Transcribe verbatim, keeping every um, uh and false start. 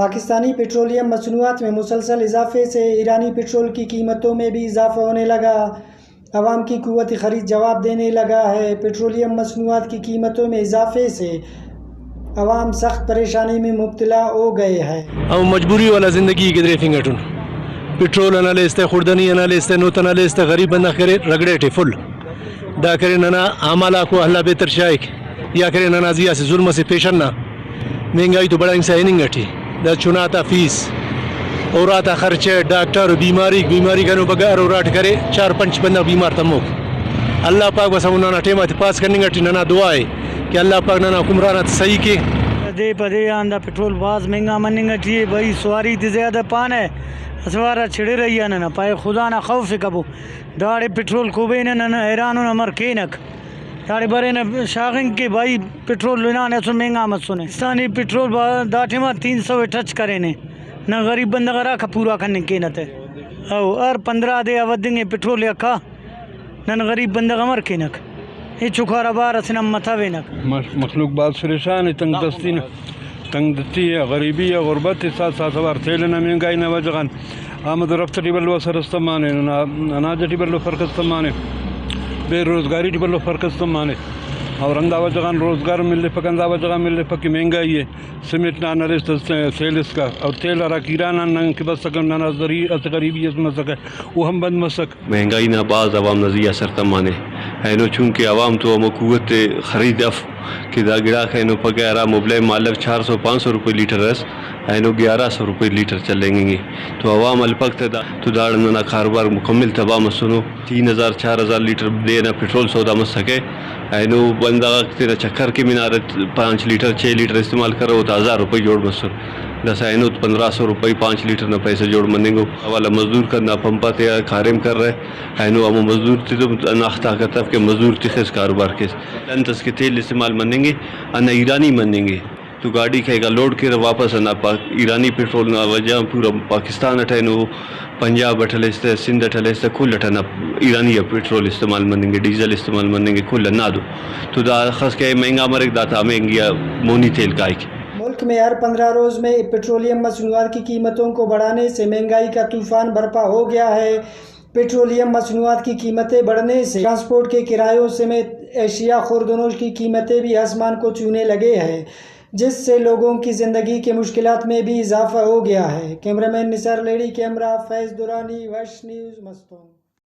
پاکستانی پٹرولیم مصنوعات میں مسلسل اضافے سے ایرانی پٹرول کی قیمتوں میں بھی اضافہ ہونے لگا۔ عوام کی قوت خرید جواب دینے لگا ہے۔ پٹرولیم مصنوعات کی قیمتوں میں اضافے سے عوام سخت پریشانی میں مبتلا ہو گئے ہیں۔ او مجبوری والا زندگی گدریفنگ اٹن۔ پٹرول انا لیستے، خوردنی انا لیستے، نوت انا لیستے، غریب بندغ کرے رگڑے ٹی فل۔ دا کرے ننا اعمال آکو اللہ بہتر شائک، یا کرے ننا زی اسہ ظلم اسے پیشن نا۔ مہنگائی تو بڑا انگسا ہننگ اٹی، دا چنا تا فیس، اراتا خرچہ، ڈاکٹر، بیماری، بیماری کنو بگار اراٹ کرے چار پنچ بندغ بیمار تموک۔ اللہ پاک بس ہمو ننا ٹائم آتے پاس کننگ اٹی، ننا دعا ءِ کہ اللہ پاک ننا حکمران آتے صحیح کے۔ دے پہ دے آن دا پٹرول بھاز مہنگا مننگ اٹی ءِ بھئی، سواری تے زیادہ پانہ، اسہ وارا چھڑرہ ای آ ننا پائے خدا نا خوف ءِ کبو۔ داڑے پٹرول کوبینہ، نن حیران ان امر کینک۔ داڑے برینہ شاغنگ کہ بھائی پٹرول ہنانے اسل مہنگا مسنے۔ پاکستانی پٹرول با-، دا ٹائما تین سو ءِ ٹچ کرینے۔ نن غریب بندغ ہراکا پورا کننگ کینہ تہ۔ او ہر پندرہ دے آ ودنگے پٹرول یکا۔ نن غریب بندغ امر کینک؟ ہچو کارا بار اسے نا متوینک۔ مخ-، مخلوق بھاز فریشان ءِ، تنگ دستی نا، تنگ دستی ءِ، غریبی ءِ، غربت ءِ، ساتھ ساتھ اوار تیل ئنا مہنگائی نا وجہ غان آمد و رفت ٹی بھلو اثر اس تمانے، ننا اناج ٹی بھلو فرق اس تمانے، بے روزگاری ٹی بھلو فرق اس تمانے، اور ہندا وجہ غان روزگار ملپک، ہندا وجہ غان ملپک کہ مہنگائی ءِ۔ سمٹ نا نرس تہ تیل اسکا، اور تیل ہرا کہ ایران آن نن کہ بسکہ، ننا زری-، اسہ غریبی اس مسکہ، او ہم بند مسک۔ مہنگائی نا بھاز عوام نا زی آ اثر تمانے۔ اینو چونکہ عوام تو ہمو قوت خرید اف کہ دا گڑاک اینو پگہ ہرا مبلغ مالو چار سو پانچ سو روپے لیٹر اس، اینو گیارہ سو روپے لیٹر چلینگنگ ءِ۔ تو عوام ہلپک تہ دا، تو داڑان ننا کاروبار مکمل تباہ مسنو۔ تین ہزار چار ہزار لیٹر دے نا پٹرول سودا مسکہ۔ اینو بندغ آک تینا چکر کہ منارہ پانچ لیٹر، چھ لیٹر استعمال کرو، اوتا ہزار روپے جوڑ مسر۔ داسہ اینو پندرہ سو روپے پانچ لیٹر نا پیسہ جوڑ مننگو۔ اولا مزدور کندا پمپ آتیا کاریم کرہ۔ اینو ہمو مزدور تے تو ہندا طاقت اف کہ مزدور تخس کاروبار کیس۔ انت اس کہ تیل استعمال مننگے، ہندا ایرانی مننگے۔ تو گاڈی کائک آ لوڈ کیرہ واپس ہندا پاک-، ایرانی پٹرول نا وجہ غان پورا پاکستان اٹ اینو، پنجاب اٹ ہلیس تہ، سندھ اٹ ہلیس تہ، کل اٹ ہندا ایرانی آ پٹرول استعمال مننگے، ڈیزل استعمال مننگے، کل ہندادو۔ تو دا اخس کہ مہنگا مریک، دا تا مہنگی آ مونی تیل کائک۔ ملک میں ہر پندرہ روز میں پٹرولیم مصنوعات کی قیمتوں کو بڑھانے سے مہنگائی کا طوفان برپا ہو گیا ہے۔ پٹرولیم مصنوعات کی قیمتیں بڑھنے سے ٹرانسپورٹ کے کرایوں سمیت اشیاء، خورد و نوش کی قیمتیں بھی آسمان کو چھونے لگے ہیں، جس سے لوگوں کی زندگی کے مشکلات میں بھی اضافہ ہو گیا ہے۔ کیمرہ مین نثار لہڑی کے ہمراہ فیض درانی، وش نیوز، مستونگ۔